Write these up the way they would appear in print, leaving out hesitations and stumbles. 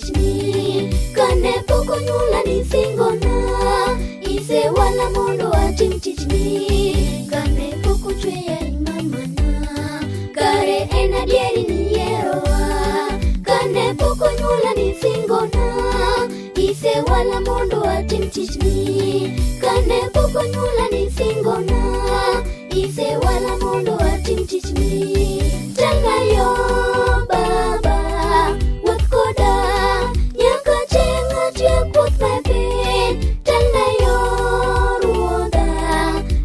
tichni. Kane pok onyuola nisingona, isewala mondo atim tichni. Kane pok ochweya i mamana, kare en adieri niyierowa. Kane pok onyuola nisingona, isewala mondo atim tichni. Kane pok onyuola nisingona, isewala mondo atim tichni. Telna yo Baba, wuoth koda nyaka chieng' atiek wuoth me piny. Telna yo Ruodha,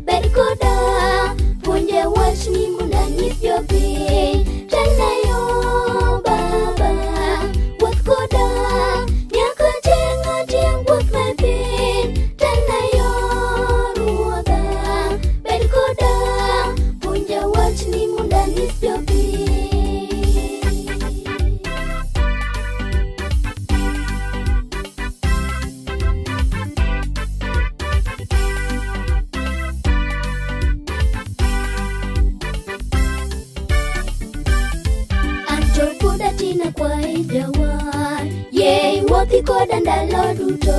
bed koda, puonja wachni mondo anyis jopiny. Telna yo Baba, wuoth koda nyaka chieng' atiek wuoth me piny. Telna yo Ruodha, bed koda, puonja wachni mondo anyis jopiny. Anto pod atin akwayi jawar, yie iwuothi koda ndalo duto.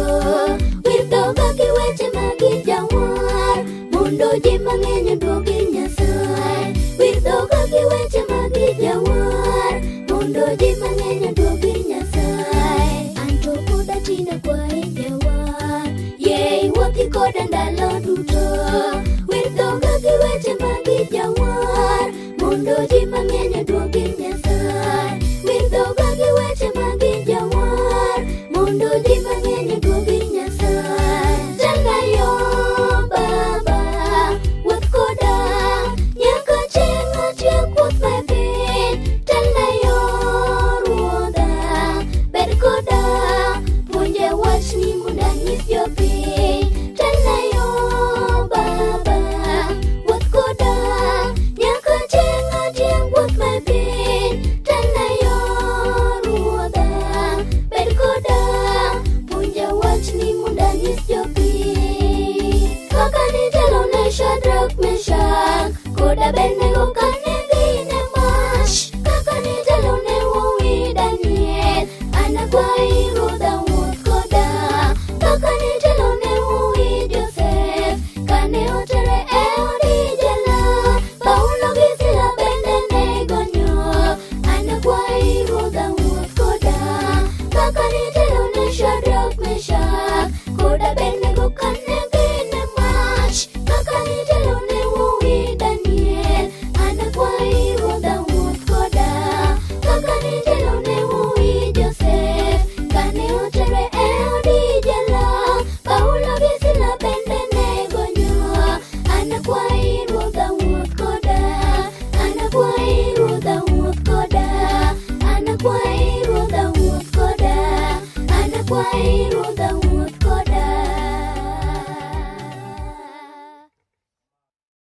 Wir dhoga gi weche magi jawar, mondo ji mang'eny oduog ir Nyasaye. Wir dhoga gi weche magi jawar, mondo ji mang'eny oduog ir Nyasaye. Anto pod atin akwayi jawar, yie iwuothi koda ndalo duto. Wir dhoga gi weche magi jawar, mondo ji mang'eny oduog ir Nyasaye. Wir dhoga gi weche magi jawar, mondo ji mang'eny oduog ir Nyasaye. Telna yo Baba, wuoth koda nyaka chieng' atiek wuoth me piny. Telna yo Ruodha, bed koda, puonja wachni mondo anyis jopiny. Telna yo Baba, wuoth koda nyaka chieng' atiek wuoth me piny. Telna yo Ruodha, bed koda, puonja wachni mondo anyis jopiny. Kaka nitelo ne Shadrach, Meshach kod Abednego kane